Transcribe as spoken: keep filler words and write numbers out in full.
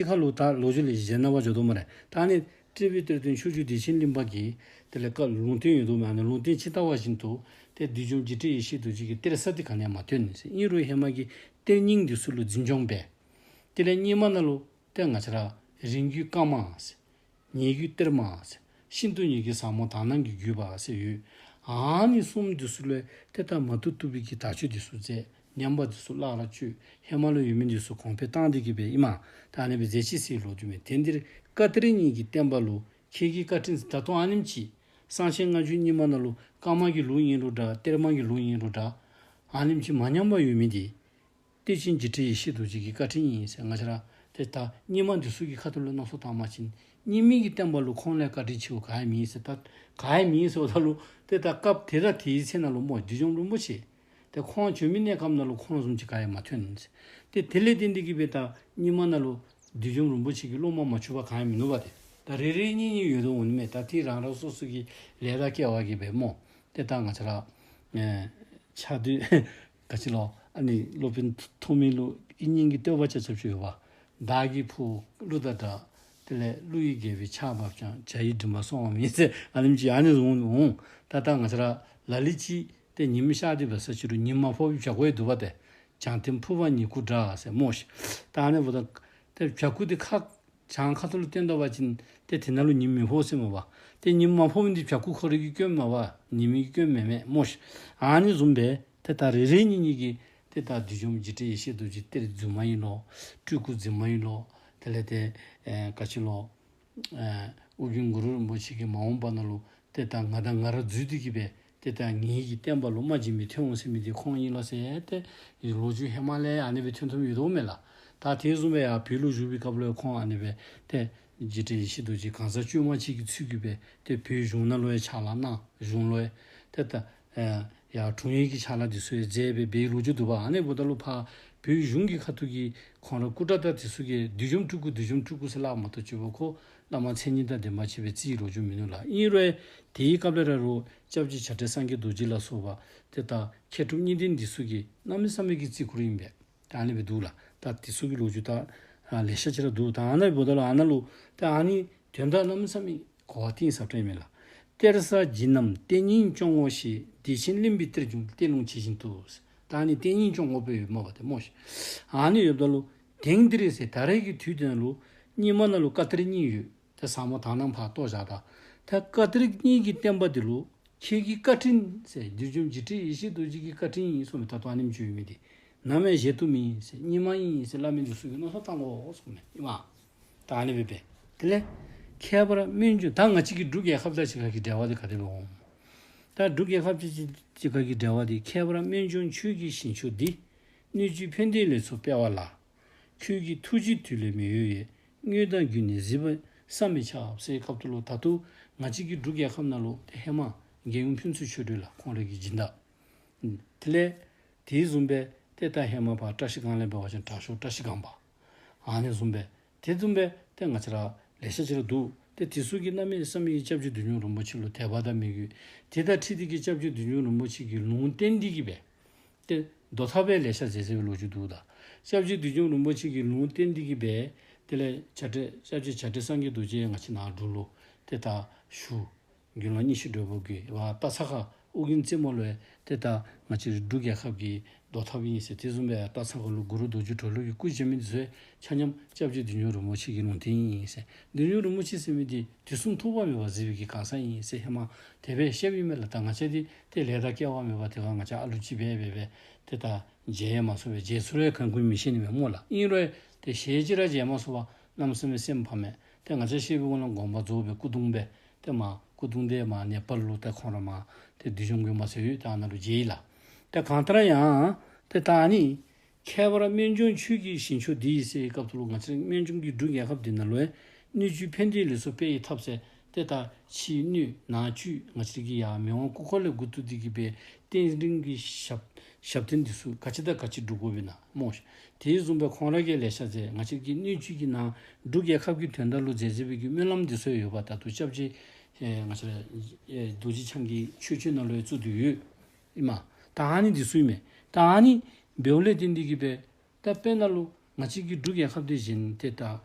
ཁ་ལུ་ད་ལོ་རྒྱུས་ལས་གཞན་ན་བ་འགྱོ་དོ་སྨ་རེ། ད་ཨ་ནི་ཏི་ཝི་གཏེར་སྟོན་ཆོས་རྗེ་བདེ་ཆེན་གླིང་པ་གི་དེ་ལས་ཀ་ལུང་བསྟན་ཡོད་དོ་མས། ཨ་ནི་ལུང་བསྟན་ཅིག་བལྟ་བ་བཞིན་དུ་ཏེ་བདུད་འཇོམས་འཇིགས་བྲལ་ཡེ་ཤེས་རྡོ་རྗེ་གི་གཏེར་གསར་འདི་ག་ནི་ཡང་མ་ཐོན་ཟེར། ཨིན་རུང་ཧེ་མ་གི་གཏེར་རྙིང་འདི་ཚུ་ལུ་འཛིན་སྐྱོང་འབད། དེ་ལས་རྙིང་མ་ནང་ལུ་ཏེ་ང་བཅས་ར་རིང་བརྒྱུད་བཀའ་མ་ཟེར། ཉེ་བརྒྱུད་གཏེར་མ་ཟེར། ཤིན་ཏུ་ཉེ་བརྒྱུད་ཟབ་མོ་དག་སྣང་གི་བརྒྱུད་པ་ཟེར་ཡོད། ཨ་ནི་གསུམ་འདི་ཚུ་ལས་ཏེ་ད་མ་བཏུབ་བཏུབ་པའི་གི་དག་བཅོས་འདི་ཚུ་མཛད། ཉམས་པ་འདི་ཚུ་བརླག་ར་བཅོས། ཧེ་མ་ལུ་ཡོད་མི་འདི་ཚུ་གོང་འཕེལ་བཏང་སྟེ་གི་སྦེ་ཨིན་མས། ད་ཨ་ནི་སྦེ་མཛད་ཅི་ཟེར་ལོ་རྒྱུས་མས། དེ་འདིར་བཀའ་གཏེར་གཉིས་ཀྱི་བསྟན་པ་ལུ་ཁྱེད་ཀྱི་བཀའ་དྲིན་ཟེར། ད་ལྟོ་ཨ་ནེམ་ཅིག་གསང་ཆེན་སྔགས་རྒྱུད་རྙིང་མ་ནང་ལུ་བཀའ་མ་གི་ལུགས་ཨིན་རུང་འདྲ། གཏེར་མ་གི་ལུགས་ཨིན་རུང་འདྲ། ཨ་ནེམ་ཅིག་མ་ཉམས་པར་ཡོད་མི་འདི་གཏེར་ཆེན་འཇིགས་བྲལ་ཡེ་ཤེས་རྡོ་རྗེ་གི་བཀའ་དྲིན་ཨིན་ཟེར། ང་བཅས་ར་ཏེ་ད་རྙིང་མ་འདི་ཚུ་གི་ཁ་ཐུག་ལུ་མནོ་བསམ་བཏང་བ་ཅིན་རྙིང་མའི་གི་བསྟན་པ་ལུ་ཁོང་ལས་བཀའ་དྲིན་ཆེ་བ་ག་ཡང་མེད་ཟེར། ད་ག་ཡང་མེད་ཟེརཝ་ད་ལུ་ཏེ་ད་སྐབས་དེ་དང་དེའི་ཚེ་ནང་ལུ་སྨོ་བདུད་འཇོམས་རིན་པོ་ཆེ་ཏེ་ཁོང་བྱོན་མི་གནས་སྐབས་ནང་ལུ་ཁོང་བཟུམ་ཅིག་ག་ཡང་མ་ཐོན་ཟེར། ཏེ་དེ་ལས་བརྟེན་ཏེ་གི་སྦེ་ད་རྙིང་མ་ནང་ལུ་བདུད་འཇོམས་རིན་པོ་ཆེ་གི་སློབ་མ་མ་བྱུང་བ་ག་ཡང་མིན་ནུག་པ། ཏེ་ད་རེ་རེ་གཉིས་གཉིས་ཡོད་དོ་འོང་ནི་མས། ད་དེ་རང་རང་སོ་སོ་གི་ལས་དང་སྐལ་བ་གིས་སྦེ་སྨོ། ཏེ་ད་ང་བཅས་ར་ཨེ་ཆ་དུས་ག་ཅི་ལོ། ཨ་ནི་སློབ་དཔོན་ཐོགས་མེད་ལུ་ཨིན་སྙིང་གི་བསྟོད་པ་རྐྱབ་རྐྱབ་ཅིག་ཡོད་པ། བདག་གི་ཕུ་བོ་ཀླུ་དང་འདྲ། དེ་ལས་ཀླུ་ཡི་རྒྱལ་པོའི་ཕྱག་བབས་ཀྱང་། བྱ་ཡི་མགྲིན་པར་སོང་བ་མིན་ཟེར། ཨ་ནེམ་ཅིག་ཨ་ནི་བཟུམ་འོང་། ད་ད་ང་བཅས་ར་ལ་ལུ་ཅིག་ཏེ་ཉིམ་ཤར་ཏེ་འབད་ས་ཅིག་རུང་ཉིམ་མ་ཕོག་པའི་བྱ་རྒོད་འདུག་པ། ཏེ་བྱང་ཐེམ་ཕུར་པ་ཉིད་སྐུ་འདྲ་ཟེར་སྨོ་ཤིག། ད་ཨ་ནི་འབདཝ་ད་ཏེ་བྱ་རྒོད་འདི་ཁ་བྱང་ཁ་ཐུག་ལུ་བསྟན་ད་བ་ཅིན་ཏེ་དེ་ནང་ལུ་ཉིམ་མི་ཕོག་ཟེར་མས་པ། ཏེ་ཉིམ་མ་ཕོག་མི་འདི་བྱ་རྒོད་ཁོ་རའི་གི་སྐྱོན་མས་པ། ཉིམ་གི་སྐྱོན་མེན་མས་སྨོ་ཤིག། ཨ་ནི་བཟུམ་སྦེ་ཏེ་ད་རེ་རེ་གཉིས་གཉིས་ཀྱིས་ཏེ་ད་བདུད་འཇོམས་འཇིགས་བྲལ་ཡེ་ཤེས་རྡོ་རྗེ་གཏེར་རྫུན་མ་ཨིན་ལོ། སྤྲུལ་སྐུ་རྫུན་མ་ཨིན་ལོ། དེ་ལས་ཏེ་ཨེ་ག་ཅི་ལོ། ཨེ་ཨོ་རྒྱན་གུ་རུ་རིན་པོ་ཆེ་གིས་མ་འོངས་པ་ནང་ལུ་ཏེ་ད་ང་དང་ང་ར་རྫུས་ཏེ་གི་སྦེ་ཏེ་ད་ངེ་གི་བསྟན་པ་ལུ་མ་བྱིན་པའི་ཐོན་འོང་ཟེར་མི་འདི་ཁོང་ཨིན་ལོ་ཟེར། ཏེ་ལོ་རྒྱུས་ཧེ་མ་ལས་ཨ་ནི་སྦེ་ཐོན་ཐོནམ་ཡོད་དོ་མས་ལགས། ད་དེ་བཟུམ་སྦེ་ཡར་བོད་ལུ་བཞུགས་པའི་སྐབས་ལུ་ཡང་ཁོང་ཨ་ནི་སྦེ་ཏེ་འཇིགས་བྲལ་ཡེ་ཤེས་རྡོ་རྗེ་གང་ཟག་བཅོས་མ་ཅིག་གི་ཚུལ་གྱིས་སྦེ་ཏེ་བོད་གཞུང་ནང་ལུ་ཡང་ཕྱག་ལཱ་གནང་། གཞུང་ལུ་ཡང་ཏེ་ད་ཨེ་ཡར་དྲུང་ཡིག་གི་ཕྱག་ལཱ་འདི་ཚུ་ཡང་མཛད་སྦེ་འབད་ལོ་རྒྱུས་འདུག་པ། ཨ་ནི་འབདཝ་ད་ལུ་ཕར་བོད་གཞུང་གི་ཁ་ཐུག་གི་ཁོང་ར་སྐུ་དྲག་དང་དེ་ཚུ་གིས་བདུད་འཇོམས་སྤྲུལ་སྐུ་བདུད་འཇོམས་སྤྲུལ་སྐུ་ཟེར་སླབ་མ་གཏོགས་ཅིག་པོ་ཁོ་བླ་མ་མཚན་ཉིད་དང་ལྡན་པ་ཅིག་སྦེ་བརྩིས་ལོ་རྒྱུས་མིན་ནུག་ལགས། ཨིན་རུང་ཡང་དེའི་སྐབས་ལས་ར་རུང་སྐྱབས་རྗེ་བྱ་བྲལ་སངས་རྒྱས་རྡོ་རྗེ་ལ་སོགས་པ་ཏེ་ད་མཁས་གྲུབ་གཉིས་ལྡན་འདི་ཚུ་གིས་གནམ་མེད་ས་མེད་ཀྱི་བརྩི་བཀུར་ཨིན་པས། ད་ཨ་ནི་སྦེ་འདུག་ལགས། ད་དེ་ཚུ་གི་ལོ་རྒྱུས་ད་ཨ་ལེ་ཤ་ཅིག་ར་འདུག། ད་ཨ་ནི་འབདཝ་ད་ལུ་ཨ་ནཱ་ལུ་ད་ཨ་ནི་དོན་དག་གནམ་མེད་ས་མེད་གོ་བ་གཏིང་ཟབ་དྲགས་ཨིན་མས་ལགས། གཏེར་གསར་བྱིན་ནམ་གཏེར་རྙིང་སྐྱོང་ངོ་ཞེས། བདེ་ཆེན་གླིང་པའི་གཏེར་བྱུང་གཏེར་ལུང་ཇི་བཞིན་དུ། ད་ཨ་ནི་གཏེར་རྙིང་སྐྱོང་དགོ་པའི་ཡོདཔ་མས་པ་ཏེ་སྨོ་ཤིག། ཨ་ནི་ཡོདཔ་ད་ལུ་དེང་འདིར་ཟེར་ད་རེས་ཀྱི་དུས་འདི་ནང་ལུ་རྙིང་མ་ནང་ལུ་བཀའ་གཏེར་གཉིས་ཡོད། ཏེ་ཟབ་མོ་དག་སྣང་ཕར་གཏོགས་བཞག་ད། ད་བཀའ་གཏེར་གཉིས་ཀྱི་བསྟན་པ་འདི་ལུ་ཁྱེད་ཀྱི་བཀའ་དྲིན་ཟེར། བདུད་འཇོམས་འཇིགས་བྲལ་ཡེ་ཤེས་རྡོ་རྗེ་གི་བཀའ་དྲིན་ཨིན་གསུངས་མས། ད་ལྟོ་ཨ་ནེམ་ཅིག་ཡོད་མི་འདི་ནམ་ཡང་བཞེས་བཏུབ་མེད་ཟེར། རྙིང་མ་ཨིན་ཟེར་སླབ་མི་འདི་ཚུ་གིས་མནོ་བསམ་བཏང་དགོ་གསུངས་མས་ཨིན་མས། ད་ཨ་ནི་སྦེ་འབད། དེ་ལས་ཁྱད་པར་སྨན་ལྗོངས། ད་ང་བཅས་ཀྱི་འབྲུག་རྒྱལ་ཁབ་དང་གཅིག་ཁར་གྱི་འབྲེལ་བ་འདི་ག་དེ་སྦེ་འོང་། ད་འབྲུག་རྒྱལ་ཁབ་དང་གཅིག་ཁར་གྱི་འབྲེལ་བ་འདི་ཁྱད་པར་སྨན་ལྗོངས་ཆོས་ཀྱི་ཞིང་མཆོག་འདི། སྣོད་བཅུད་ཕན་བདེ་ལེགས་ཚོགས་སྤེལ་བ་ལ། ཁྱོད་ཀྱི་ཐུགས་རྗེ་དུས་ལས་མི་ཡོལ་བས། དངོས་དང་བརྒྱུད་ནས་གཟིགས་པ་བསམ་མི་ཁྱབ་ཟེར་བའི་སྐབས་སུ་ལུ་ད་ལྟོ་ང་བཅས་ཀྱི་འབྲུག་རྒྱལ་ཁབ་ནང་ལུ་ཏེ་ཧེ་མ་རྒྱལ་ཡུམ་ཕུན་ཚོགས་ཆོས་སྒྲོན་ལགས་ཁོང་རའི་གི་སྦྱིན་བདག། དེ་ལས་དེ་བཟུམ་སྦེ་ཏེ་ད་ཧེ་མ་ཕར་བཀྲ་ཤིས་སྒང་ལས་འབད་བ་ཅིན་དྲག་ཤོས་བཀྲ་ཤིས་སྒང་པ། ཨ་ནི་བཟུམ་སྦེ་དེ་བཟུམ་སྦེ་ཏེ་ང་བཅས་ར་ལེ་ཤ་ཅིག་ར་འདུག། ཏེ་དེ་ཚུ་གིས་གནམ་མེད་ས་མེད་ཀྱི་སྐྱབས་རྗེ་བདུད་འཇོམས་རིན་པོ་ཆེ་ལུ་དད་པ་དང་མོས་གུས། དེ་དང་འཁྲིལ་ཏེ་གི་སྐྱབས་རྗེ་བདུད་འཇོམས་རིན་པོ་ཆེ་གི་ལུང་བསྟན་འདི་གིས་སྦེ་ཏེ་དོ་ཐག་སྦེ་ལེ་ཤ་མཛད་མཛད་པའི་ལོ་རྒྱུས་འདུག། ད་སྐྱབས་རྗེ་བདུད་འཇོམས་རིན་པོ་ཆེ་གི་ལུང་བསྟན་འདི་གིས་སྦེ་དེ་ལས་བྱ་བྲལ་སྐྱབས་རྗེ་བྱ་བྲལ་སངས་རྒྱས་རྡོ་རྗེ་ང་བཅས་ནཱ་འབྲུག་ལུ་ཏེ་ད་བཞུགས། དགེ་སློང་གཉིས་བཞི་སྒྲོལ་མ་གིས་ཝ་སྟག་ཚང་ཁ་ཨོ་རྒྱན་རྩེ་མོ་ལུ་ཡང་ཏེ་ད་ང་བཅས་འབྲུག་རྒྱལ་ཁབ་ཀྱི་དོ་ཐགཔ་ཨིན་ཟེར། དེ་བཟུམ་སྦེ་སྟག་ཚང་ཁ་ལུ་གུ་རུ་རྡོ་རྗེ་གྲོ་ལོད་ཀྱི་སྐུ་བཞེངས་མི་འདི་ཚུ་ཡང་ཆ་མཉམ་སྐྱབས་རྗེ་བདུད་འཇོམས་རིན་པོ་ཆེ་གི་ལུང་བསྟན་ཨིན་ཟེར། བདུད་འཇོམས་རིན་པོ་ཆེ་ཟེར་མི་འདི་དུས་གསུམ་ཐོགས་པ་མེད་པར་གཟིགས་པའི་གི་གང་ཟག་ཨིན་ཟེར་ཧེ་མ་དེ་སྦེ་བཤདཔ་ཨིན་མས་ལགས། ད་ང་བཅས་འདི་ཏེ་ལས་དང་སྐལ་བ་མེད་པར་དེ་སྒང་ང་བཅས་ཨ་ལུ་ཅིག་སྦེ་སྦེ་སྦེ་ཏེ་ད་མཇལ་ཡང་མ་ཚུགས་པས། མཇལ་ཚུགས་རུང་གང་གིས་མི་ཤེས་ནི་མས་སྨོ་ལགས། ཨིན་རུང་ཏེ་ཞལ་གཅིག་ར་མཇལ་མ་ཚུགས་པར་གནམ་མེད་ས་མེད་སེམས་ཕམ་མས། ཏེ་ང་བཅས་ཤེས་པའི་སྒང་ལུ་དགོངས་པ་རྫོགས་སྦེ་སྐུ་གདུང་སྦེ་ཏེ་མར་སྐུ་གདུང་འདི་མར་ནེ་པཱལ་ལུ་ཏེ་ཁོང་ར་མར་ཏེ་བདུད་འཇོམས་དགོན་པ་ཟེར་ཡོད། ཏེ་ཨ་ནཱ་ལུ་མཇལ་ཡི་ལགས། ཏེ་གང་ལྟར་ཡང་ཏེ་ད་ཨ་ནི་ཁྱད་པར་སྨན་ལྗོངས་ཆོས་ཀྱི་ཞིང་མཆོག་འདི་ཟེར་བའི་སྐབས་སུ་ལུ་ང་བཅས་སྨན་ལྗོངས་ཀྱི་འབྲུག་རྒྱལ་ཁབ་འདི་ནང་ལུ་ཡང་སྣོད་བཅུད་ཕན་བདེ་ལེགས་ཚོགས་སྤེལ་བའི་ཐབས་ཟེར་ཏེ་ད་ཕྱི་སྣོད་ནང་བཅུད་ང་བཅས་ཀྱི་ཡར་མི་དབང་སྐུ་འཁོར་ལས་འགོ་བཙུགས་ཏེ་གི་སྦེ་རྟེན་རིགས་ཀྱི་ཞབས་ཞབས་བརྟན་འདི་ཚུ་ག་ཅི་དང་ག་ཅི་སྒྲུབ་དགོཔ་ཨིན་ན་སྨོ་ཤིག། དེ་བཟུམ་སྦེ་ཁོང་ར་གིས་ལེ་ཤ་མཛད། ང་བཅས་ཀྱི་སྣོད་བཅུད་ཀྱི་ནང་འབྲུག་རྒྱལ་ཁབ་ཀྱི་དོན་དག་ལུ་མཛད་མཛད་པའི་གི་སྨོན་ལམ་འདི་ཚུ་ཡོད་པ། ད་ལྟོ་སྐྱབས་རྗེ་ཨེ་ང་བཅས་ར་ཨེ་རྡོ་རྗེ་འཆང་གི་ཆོས་སྤྱོད་ནང་ལུ་ཡང་བཙུགས་ཏེ་ཡོད་ཨིན་མས། ད་ཨ་ནི་འདི་ཚུ་ཨིན་མས། ད་ཨ་ནི་འབདཝ་ལས་བརྟེན་ཏེ་གི་སྦེ་ད་དཔེར་ན་ལུ་ང་བཅས་ཀྱི་འབྲུག་རྒྱལ་ཁབ་འདི་བཞིན་ཏེ་ད་